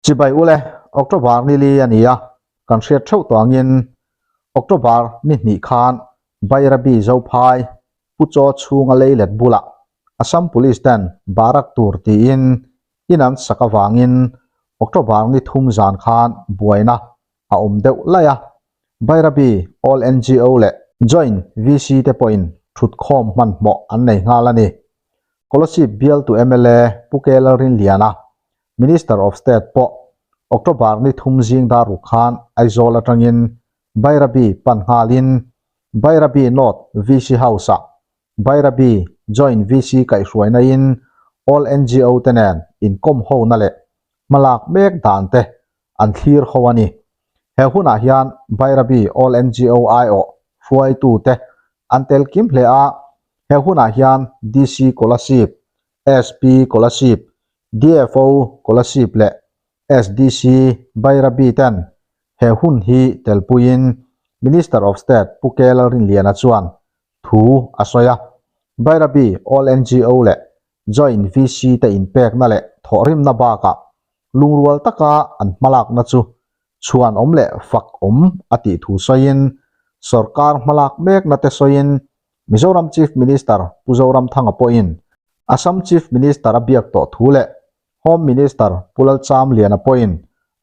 Chibai ule, October ni li a ni a, kan hriat theuh tawh angin October ni hnih khan Bairabi Zophai Pu Chaw chhunga leilet bulah Assam Police ten barak tur tiin in an sak avangin October ni thum zan khan buaina a awm deuh laih a, Bairabi All NGO leh Joint VC te pawhin thutkhawm hmanhmawh an nei nghal a ni. Kolasib bialtu mla Pu K Lalrinliana, Minister of State pawh October ni thum zing dar ruk khan Aizawl atangin Bairabi pan nghalin Bairabi North VC House-ah Bairabi Joint VC kaihhruainain All NGO te nen inkawm hona leh hmalak mek dan te an thlir ho a ni. He hunah hian Bairabi All NGO aiawh hruaitute an tel kim hle a, he hunah hian DC Kolasib, SP Kolasib, DFO Kolasib leh SDC Bairabi ten he hun hi telpuiin Minister of State Pu K Lalrinliana chuan thu a sawi a. Bairabi All NGO leh Joint VC te inpekna leh thawhrimna bakah lungrual taka an hmalakna chu chhuan awm leh fak awm a tih thu sawiin sorkar hmalak mekna te sawiin Mizoram Chief Minister Pu Zoramthanga pawhin Assam Chief Minister a biak tawh thu leh Home Minister Pu Lalchamliana pawhin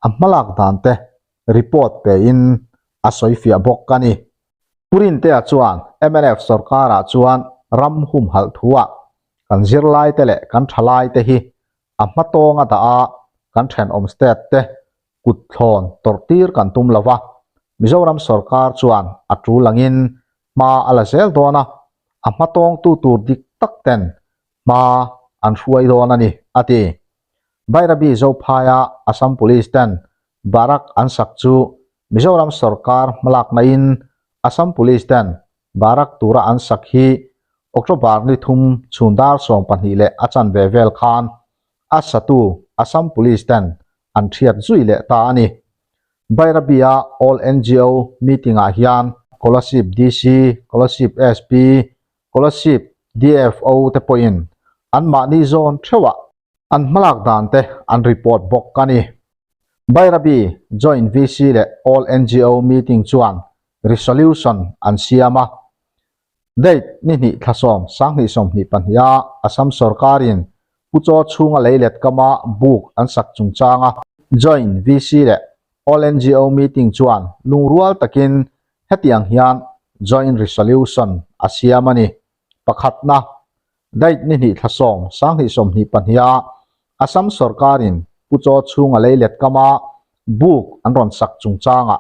a hmalak dan te report pein a sawifiah bawk a ni. Pu Rintea chuan mnf sorkarah chuan ram humhalh thuah kan zirlaite leh kan thalaite hi a hmatawng a dah a, kan thenawm state te kut thlawn tawrh tir kan tum lo va, Mizoram sorkar chuan a tul angin hma a la zel dawn a, a hmatawngtu tur dik tak ten hma an hruai dawn a ni, a ti. Bairabi Zophaia Assam Police ten Barak an sak chu Mizoram sorkar hmalakna in Assam Police ten Barak tura an sak hi October ni thum chhun dar 12 leh a chanve vel khan a satu Assam Police ten an thiat zui leh ta a ni. Bairabi-a All NGO meeting-ah hian Kolasib DC, Kolasib SP, Kolasib DFO te pawhin anmahni zawn theuhah An hmalak dan te an report bawk a ni. Bairabi Joint VC leh All NGO meeting chuan resolution an siam a. Date ni hnih thla sawm sanghnih sawmhnih pahniha Assam sorkarin Pu Chaw chhunga leilet kama buk an sak chungchanga Joint VC leh All NGO meeting chuan lungrual takin hetiang hian joint resolution a siam a ni. Pakhatna, Date ni hnih thla sawm, sanghnih sawmhnih pahniha Assam sorkarin Pu Chaw chhunga leilet kama buk an rawn sak chungchangah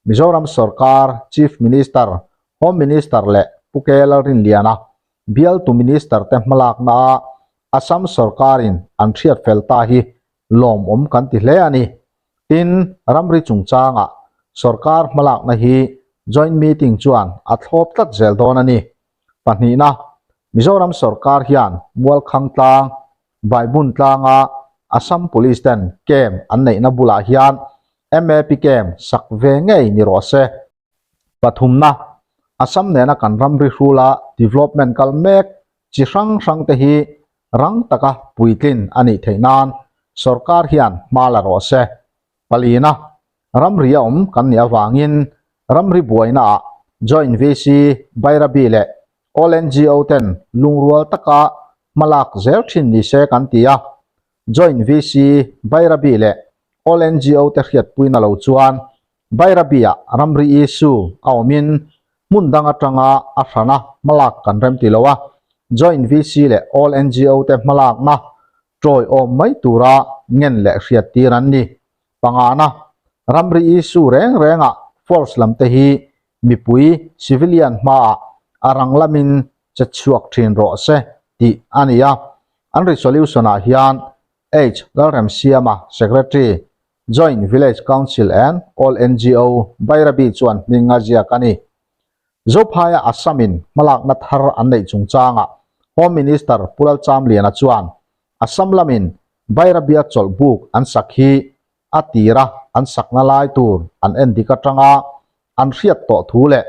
Mizoram sorkar Chief Minister, Home Minister leh Pu K Lalrinliana bialtu Minister te hmalaknaa Assam sorkarin an hriat fel ta hi lawmawm kan ti hle a ni. Tin, ramri chungchangah sorkar hmalakna hi joint meeting chuan a thlawp tlat zel dawn a ni. Pahnihna, Mizoram sorkar hian Mualkhang tlang, Baibun tlanga Assam Police ten camp an neihna bulah hian MAP camp sak ve ngei ni rawh se. Pathumna, Assam nena kan ramri hrula development kal mek chi hrang hrang te hi rang taka puitlin a nih theih nan sorkar hian hma la rawh se. Palina, ramri a awm kan nih avangin ramri buainaah Joint VC, Bairabi leh All NGO ten lungrual taka hma lak zel thin ni se kan ti a. Joint VC, Bairabi leh All NGO te hriatpuina lo chuan Bairabi-ah ramri issue a awmin hmun dang atanga a hrana hmalak kan rem ti lo a, Joint VC leh All NGO te hmalakna tawiawm mai tura ngen leh hriattir an ni. Pangana, ramri issue reng rengah force lam te hi mipui, civilian, hmaah a rang lamin che chhuak thin rawh se tih a ni a. An resolution-ah hian H. Lalremsiama, Secretary, Joint Village Council and All NGO, Bairabi chuan hming a ziak a ni. Zophaia Assam-in hmalakna thar an neih chungchangah Home Minister Pu Lalchamliana chuan Assam lamin Bairabia chawlh buk an sak hi a tira an sakna lai tur an en dik atanga an hriat tawh thu leh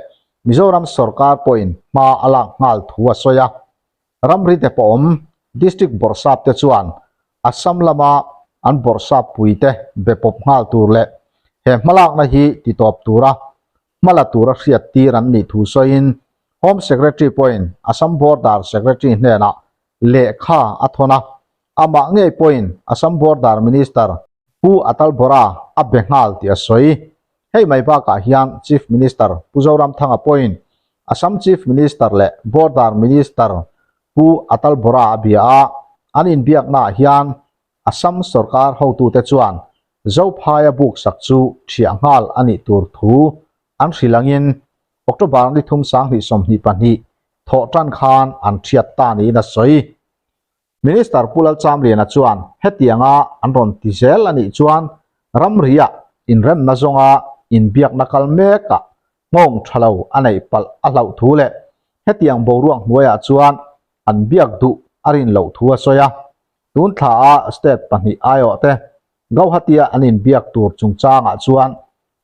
Mizoram sorkar pawhin hma a lak nghal thu a sawi a. Ramri te pawh awm District Bawrhsap te chuan Assam lama. an bawrhsap puite be pawp nghal tur leh he hmalakna hi titawp tura hmala tura hriat tir an nih thu sawiin Home Secretary pawhin Assam Border Secretary hnenah lehkha a thawn a, amah ngei pawhin Assam Border Minister Pu Atal Bora a be nghal tih a sawi. Hei mai bakah hian Chief Minister Pu Zoramthanga pawhin Assam Chief Minister leh Border Minister Pu Atal Bora a bia a, an inbiaknaah hian Assam sorkar hotute chuan Zophaia buksak chu thiah nghal a nih tur thu an hrilh angin October ni thum 2022 thawh tan khan an thiat ta niin a sawi. Minister Pu Lalchamliana chuan hetianga an rawn ti zel a nih chuan ramriah inremna zawnga inbiakna kal mekah nghawng tha lo a neih palh a hlauh thu leh hetiang boruak hnuaiah chuan an biak duh a rin loh thu a sawi a. Tun thlaah state pahnih aiawhte Gauhati-a an inbiak tur chungchangah chuan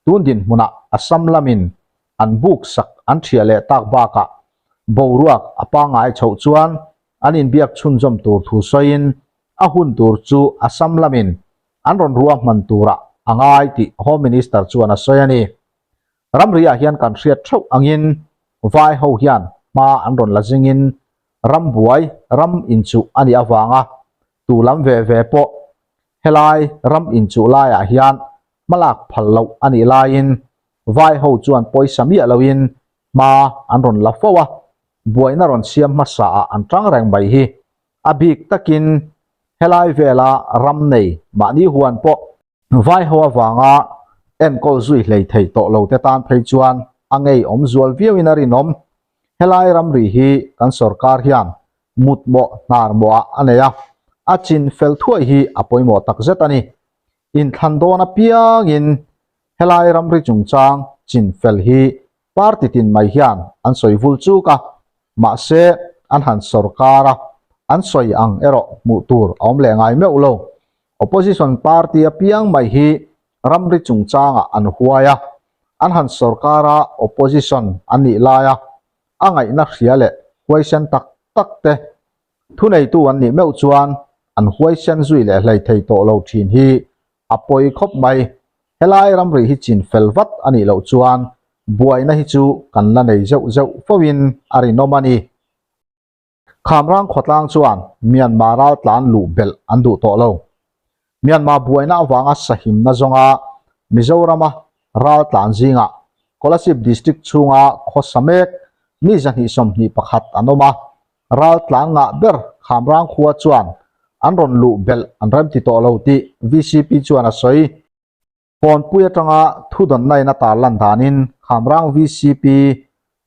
tun dinhmunah Assam lamin an buk sak an thiah leh tak bakah boruak a pangngai chhoh chuan an inbiak chhunzawm tur thu sawiin a hun tur chu Assam lamin an rawn ruahman turah a ngai tih Home Minister chuan a sawi a ni. Ramriah hian kan hriat theuh angin vai ho hian hma an rawn la zingin ram buai ram inchuh a nih avanga tu lam ve ve pawh helai ram inchuh laiah hian hmalak phal loh a nih laiin vai ho chuan pawisa miah loin hma an rawn la fo a, buaina rawn siam hmasa ah an tang reng mai hi a bik takin helai vela ram nei mahni huan pawh vai ho avanga enkawl zui hlei thei tawh lo te tan phei chuan a ngei awm zual viauin a rinawm. Helai ramri hi kan sorkar hian mutmawh hnarmawh ah a nei a, a chin fel thuai hi a pawimawh takzet a ni. Inthlan dawn apiangin helai ramri chungchang chin fel hi party tin mai hian an sawi vul chuk a, mahse an han sorkar a, an sawi ang erawh hmuh tur a awm leh ngai meuh lo. Opposition party apiang mai hi ramri chungchangah an huai a, an han sorkar a opposition an nih lai a, a ngaihna hria leh huaisen tak tak te thuneitu an nih meuh chuan an huaisen zui leh hlei thei tawh lo thin hi a pawi khawp mai. Helai ramri hi chin fel vat a nih loh chuan buaina hi chu kan la nei zeuh zeuh foin a rinawm a ni. Khamrang khawtlang chuan Myanmar ral tlan luh belh an duh tawh lo. Myanmar buaina avanga sahimna zawnga Mizorama ral tlan zingah Kolasib District chhunga khawsa mek mi 221 an awm a, ral tlan ngah ber Khamrang khua chuan an rawn luh belh an remti tawh lo tih VCP chuan a sawi. Kawnpui atanga thudawnna in a tarlan danin Khamrang VCP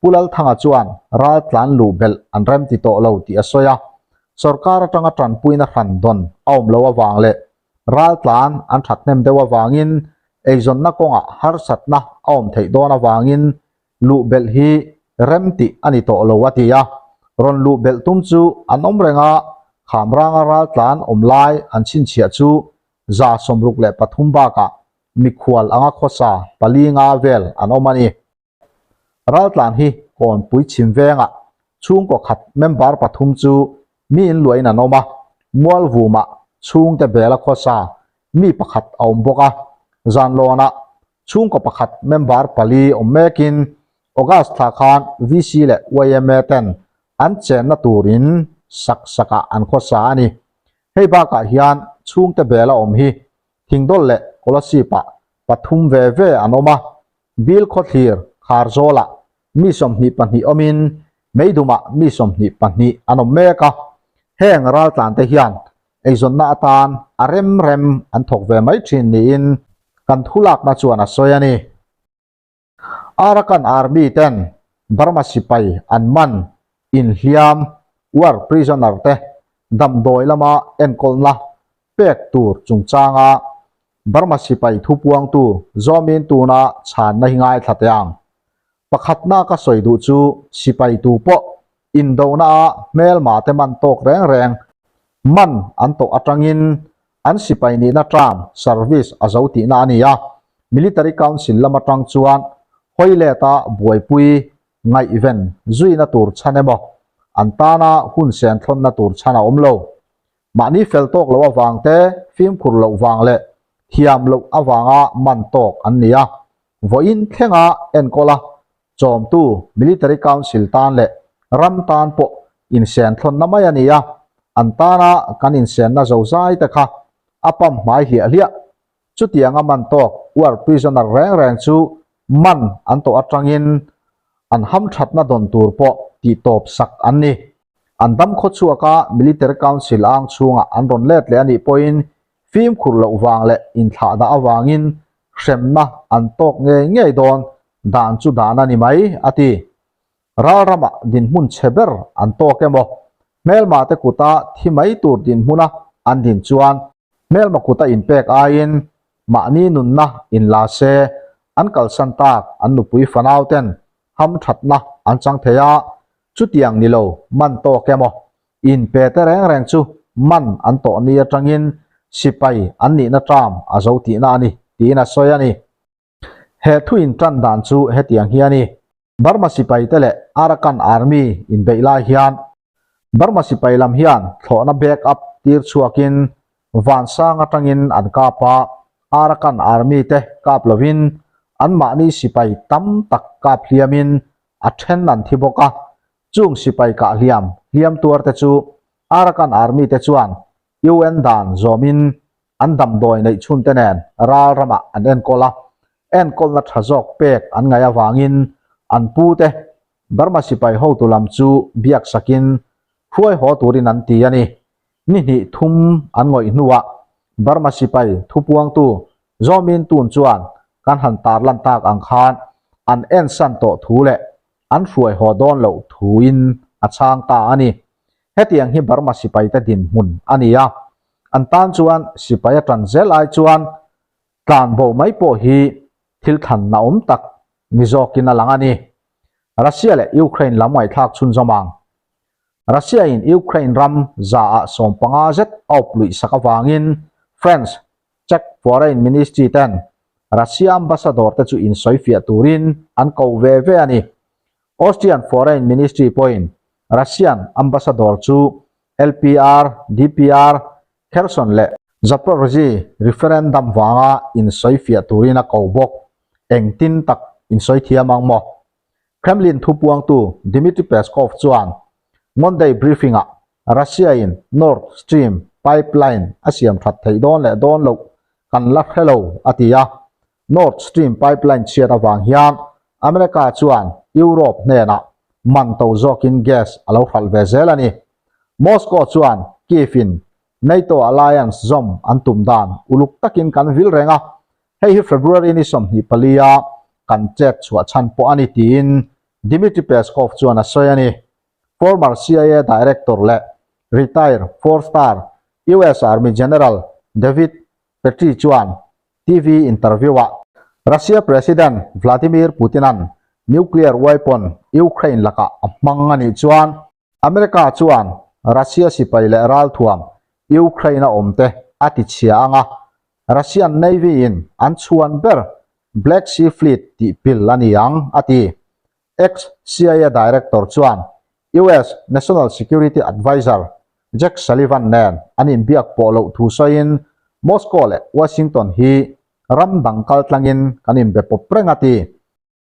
Pu Lalthanga chuan ral tlan luh belh an remti tawh lo tih a sawi a, sorkar atanga tanpuina hran dawn a awm loh avang leh ral tlan an thathnem deuh avangin eizawnna kawngah harsatna a awm theih dawn avangin luh belh hi remtih a ni tawh lo a ti a, rawn luh belh tum chu an awm reng a, Khamranga ral tlan awm lai an chhinchhiah chu 163 bakah mikhual anga khawsa pali nga vel an awm a ni. Raltlan hi Kawnpui chhim vengah chhungkaw khat member pathum chu mi inluahin an awm a, Mualvumah chhungte bela khawsa mi pakhat a awm bawk a, Zanlawnah chhungkaw pakhat member pali awm mekin August thla khan VC leh yma ten an chenna turin sak sakah an khawsa a ni. Hei bakah hian chhungte bela awm hi Thingdawl leh Kolasib-ah pathum ve ve an awm a, Bil khawthlir Kharzawlah mi 22 awmin Meidumah mi 22 an awm mek a, heng raltlante hian eizawnna atan a rem rem an thawk ve mai thin niin kan thulakna chuan a sawi a ni. Arakan Army ten Burma sipai an man inhliam war prisoner te damdawi lama enkawlna pek tur chungchanga Burma sipai thupuangtu zawmin tuna chhanna hi ngaithla teh ang. Pakhatna ka sawi duh chu sipai tu pawh indona a hmelma te man tawk reng reng man an tawh atangin an sipai nihna term service a zo tihna a ni a, Military Council lam atang chuan hawi leta buaipui ngaihven zuina tur chhan emaw an tana hun sen thlawnna tur chhan a awm lo. Mahni fel tawk loh avang te, fimkhur loh vang leh thiam loh avanga man tawk an ni a. Vawiin thlenga enkawl a chawmtu Military Council tan leh ram tan pawh insenthlawnna mai a ni a, an tana kan insenna zozai te kha a pam hmai hliah hliah. Chutianga man tawk war prisoner reng reng chu man an tawh atangin an hamthatna dawn tur pawh tihtawp sak an ni. An dam khawchhuaka Military Council ang chhungah an rawn let leh a nih pawhin fimkhur loh vang leh inthlahdah avangin hremna an tawk ngei ngei dawn dan chu dan a ni mai, a ti. Ral ramah dinhmun chhe ber an tawk emaw, hmelma te kuta thi mai tur dinhmuna an din chuan hmelma kuta inpek aiin mahni nunna inla se an kalsan tak an nupui fanau ten hamthatna an chang thei a, chutiang ni lo man tawk emaw inpe te reng reng chu man an tawh ni atangin sipai an nihna term a zo tihna a ni tiin a sawi a ni. He thu intan dan chu hetiang hi a ni. Burma sipai te leh Arakan Army inbeih lai hian Burma sipai lam hian thlawhna back up tir chhuakin vansang atangin an kap a, Arakan Army te kap lovin anmahni sipai tam tak kap hliamin a then an thi bawk a, chung sipai kah hliam hliam tuar te chu Arakan Army te chuan UN dan zawmin an damdawi neih chhun te nen ral ramah an enkawl a, enkawlna tha zawk pek an ngaih avangin an pu te Burma sipai hotu lam chu biak sakin hruai haw turin an ti a ni. Ni hnih thum an ngawih hnuah Burma sipai thupuangtu Zawmin Tun chuan kan han tarlan tak ang khan an ensan tawh thu leh an hruai haw dawn loh thuin a chhang ta a ni. Hetiang hi Burma sipaite dinhmun a ni a, an tan chuan sipai a tan zel ai chuan tlan bo mai pawh hi thil thlanna awm tak ni zawkin a lang a ni. Russia leh Ukraine lam ngaihthlak chhunzawm ang. Russia in Ukraine ram zaah 15 zet a awp luih sak avangin France, Czech Foreign Ministry ten Russia ambassador te chu insawifiah turin an ko ve ve a ni. Austrian Foreign Ministry pawhin Russian ambassador chu LPR, DPR, Kherson leh Zaporizhzhia referendum vanga insawifiah turin a ko bawk. Engtin tak insawi thiam ang maw? Kremlin thupuangtu Dmitry Peskov chuan Monday briefing-ah Russia-in Nord Stream pipeline a siam that theih dawn leh dawn loh kan la hre lo, a ti a. Nord Stream pipeline chhiat avang hian America chuan Europe hnenah man to zawkin gas a lo hralh ve zel a ni. Moscow chuan Kyiv-in NATO alliance zawm an tum dan uluk takin kan vil reng a, hei hi February ni 24 a kan chet chhuah chhan pawh a ni tiin Dmitry Peskov chuan a sawi a ni. Former CIA director leh retired four-star US Army General David Petri chuan TV interview-ah Russia President Vladimir Putin-a'n nuclear weapon Ukraine lakah a hmang a nih chuan America chuan Russia sipai leh ralthuam Ukraine-a awmte a tichhia ang a, Russian Navy-in an chhuan ber Black Sea Fleet tih pil a ni ang, a ti. Ex-CIA Director chuan US National Security Adviser Jake Sullivan nen an inbiak pawh loh thu sawiin Moscow leh Washington hi ram dang kal tlangin kan inbe pawp reng a ti.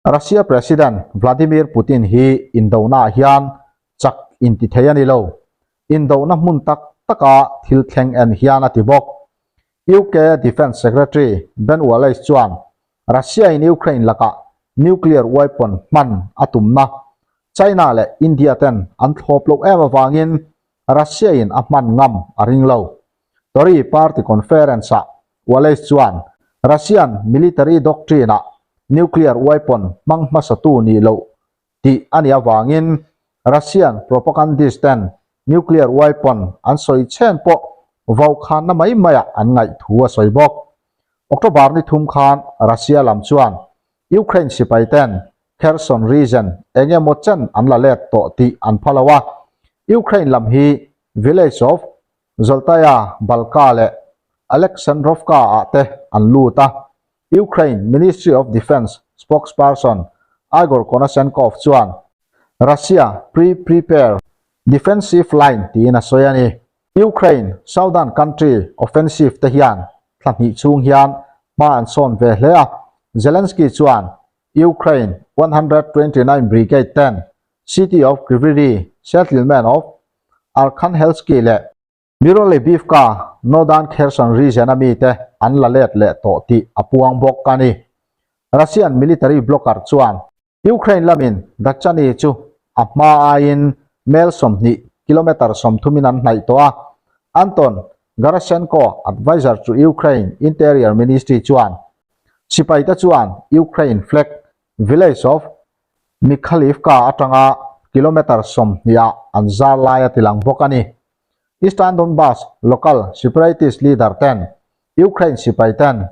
Russia President Vladimir Putin hi indonaah hian chak inti thei a ni lo. Indona hmun tak taka thil thleng en hian a ti bawk. UK Defence Secretary Ben Wallace chuan Russia-in Ukraine lakah nuclear weapon hman a tumna China leh India ten an thlawp loh em avangin Russia-in a hman ngam a ring lo. Tory party conference-ah Wallace chuan Russian military doctrine-ah nuclear weapon hmang hmasatu nih loh tih a nih avangin Russian propagandist ten nuclear weapon an sawi chhen pawh vaukhanna mai maiah an ngaih thu a sawi bawk. October ni thum khan Russia lam chuan Ukraine sipai ten Kherson region eng emaw chen an la let tawh tih an pha lo a, Ukraine lam hi village of Zoltaya Balka leh Alexandrovka ah te an lut a, Ukraine Ministry of Defence spokesperson Igor Konashenkov chuan Russia pre-prepare defensive line tiin a sawi a ni. Ukraine southern country offensive te hian thla hnih chhung hian hma an sawn ve hle a, Zelensky chuan Ukraine 129 Brigade ten city of Kryvyi Rih, settlement of Arkhanhelsk leh Myrolybivka, northern Kherson region a mite an la let leh tawh tih a puang bawk a ni. Russian military blocker chuan Ukraine lamin Dachani chu a hma aiin mel 20, kilometre 30 in an hnaih tawh a. Anton Gerashchenko, adviser to Ukraine Interior Ministry chuan sipaite chuan Ukraine flag village of Mykhalivka atanga kilometre 20 ah an zar lai a tilang bawk a ni. Eastern Donbas local separatist leader ten Ukraine sipai ten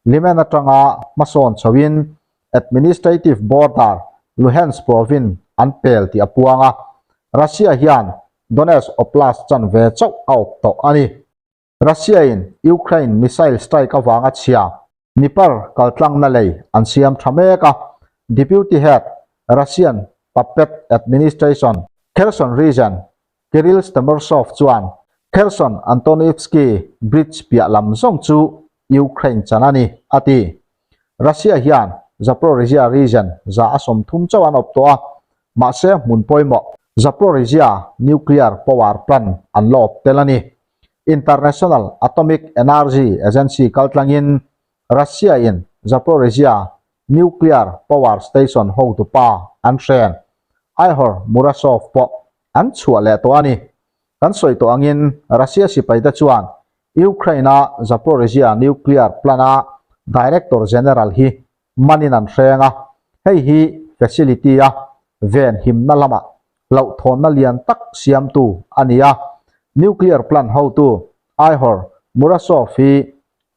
Liman atanga hmasawn chhoin administrative border Luhansk province an pel tih a puang a, Russia hian Donetsk Oblast chanve chauh a awp tawh a ni. Russia-in Ukraine missile strike avanga chhia Dnipro kaltlangna lei an siam tha mek a, Deputy Head, Russian Puppet Administration, Kherson Region, Kirill Stremousov chuan Kherson Antonivsky Bridge piah lam zawng chu Ukraine chan a ni, a ti. Russia hian Zaporizhzhia region 130 chauh an awp tawh a, mahse hmun pawimawh Zaporizhzhia nuclear power plant an la awp tel a ni. International Atomic Energy Agency kaltlangin Russia-in Zaporizhzhia nuclear power station hotupa an hren Ihor Murashov pawh an chhuah leh tawh a ni. Kan sawi tawh angin Russia sipaite chuan Ukraine-a Zaporizhzhia nuclear plant-a Director General hi manin an hreng a, hei hi facility-a ven himna lama hlauhthawnna lian tak siamtu a ni a. Nuclear plant hotu Ihor Murashov hi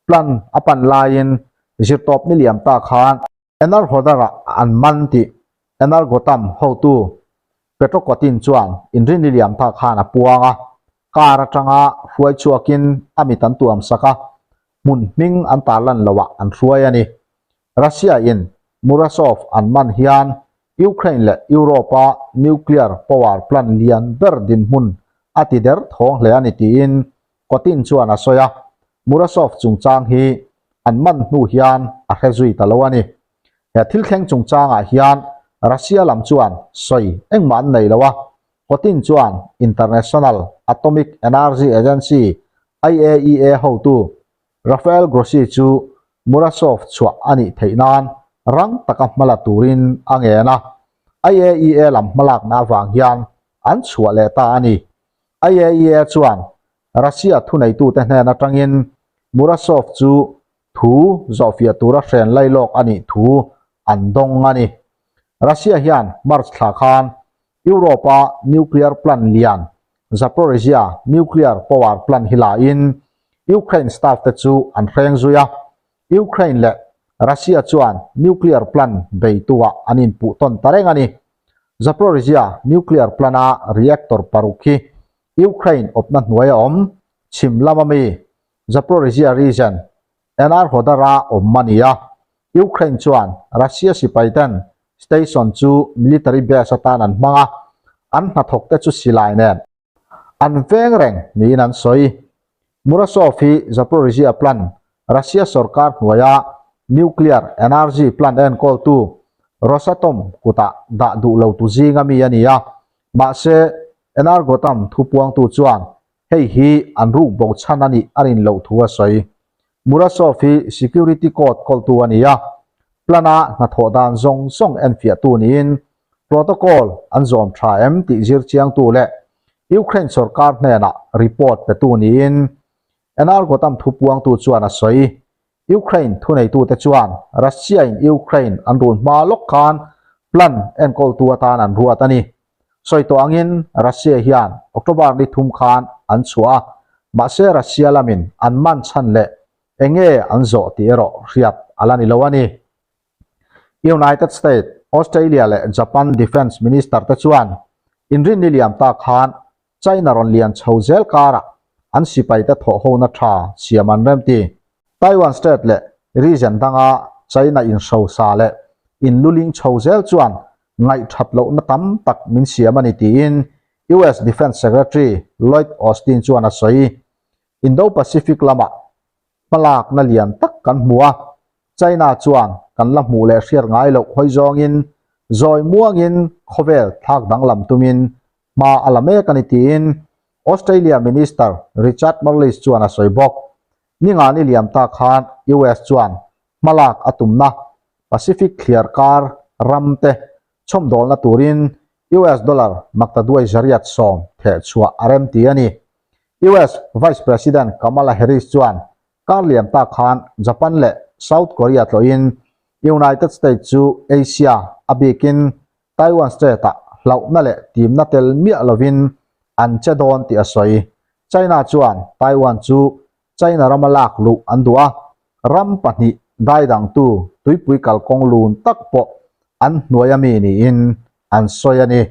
plant a pan laiin zirtawp ni liam ta khan Enerhodar-ah an man tih Energoatom hotu Petro Kotin chuan inrinni liam ta khan a puang a, car atanga hruai chhuakin a mit an tuam sak a, hmun hming an tarlan loah an hruai a ni. Russia-in Murashov an man hian Ukraine leh Europe-a nuclear power plant lian ber dinhmun a ti der thawng hle a ni tiin Kotin chuan a sawi a, Murashov chungchang hi an man hnu hian a hre zui ta lo a ni. He thil thleng chungchangah hian Russia lam chuan sawi engmah an nei lo a, Kotin chuan International Atomic Energy Agency, IAEA, hotu Rafael Grossi chu Murashov chhuah a nih theih nan rang taka hmala turin a ngen a, IAEA lam hmalakna avang hian an chhuah leh ta a ni. IAEA chuan Russia thuneitute hnen atangin Murashov chu thu zawhfiah tura hren lailawk a nih thu an dawng a ni. Russia hian March thla khan Europe-a nuclear plant lian Zaporizhzhia nuclear power plant hi lain Ukraine staff te chu an hreng zui a, Ukraine leh Russia chuan nuclear plant beituah an inpuh tawn ta reng a ni. Zaporizhzhia nuclear plant-a reactor paruk hi Ukraine awpna hnuaia awm chhim lama mi Zaporizhzhia region Enerhodar-a awm a ni a. Ukraine chuan Russia sipaiten station chu military base atan an hmang a, an hnathawkte chu silai nen An veng reng niin an sawi. Murashov hi Zaporizhzhia plant, Russia sorkar hnuaia nuclear energy plant enkawltu Rosatom kutah dah duh lo tu zinga mi a ni a. Mahse, Energoatom thupuangtu chuan hei hi an ruk bo chhan a nih a rin loh thu a sawi. Murashov hi security code kawltu a ni a, plant-a hnathawh dan zawng zawng enfiahtu niin Protocol an zawm tha em tih zir chiangtu leh Ukraine sorkar hnenah report petu niin Energoatom thupuangtu chuan a sawi. Ukraine thuneitute chuan Russia-in Ukraine an run hma lawk khan plan enkawltu atan an ruat a ni. Sawi tawh angin Russia hian October ni thum khan an chhuah a, mahse Russia lamin an man chhan leh enge an zawh tih erawh hriat a la ni lo a ni. United States, Australia leh Japan Defence Minister te chuan inrinni liam ta khan China rawn lian chho zel karah an sipaite thawhhona tha siam an rem ti. Taiwan State leh region danga China inhrosa leh inluling chho zel chuan ngaihthat lohna tam tak min siam a ni tiin. US Defence Secretary Lloyd Austin chuan a sawi. Indo-Pacific lamah hmalakna lian tak kan hmu a, China chuan kan la hmuh leh hriat ngai loh hawi zawngin zawi muangin khawvel thlak danglam tumin hma a la mek a ni tiin Australia Minister Richard Marles chuan a sawi bawk. Ningani liam ta khan US chuan hmalak a tumna Pacific thliar kar ram te chhawmdawlna turin US dollar maktaduai 110 theh chhuah a rem ti a ni. US Vice President Kamala Harris chuan kar liam ta khan Japan leh South Korea tlawhin United States chu Asia a bikin Taiwan Strait-ah hlauhna leh timna tel miah lovin an che dawn tih a sawi. China chuan Taiwan chu China rama lak luh an duh a, ram pahnih daidangtu tuipui kalkawng lun tak pawh an hnuai ami niin an sawi a ni.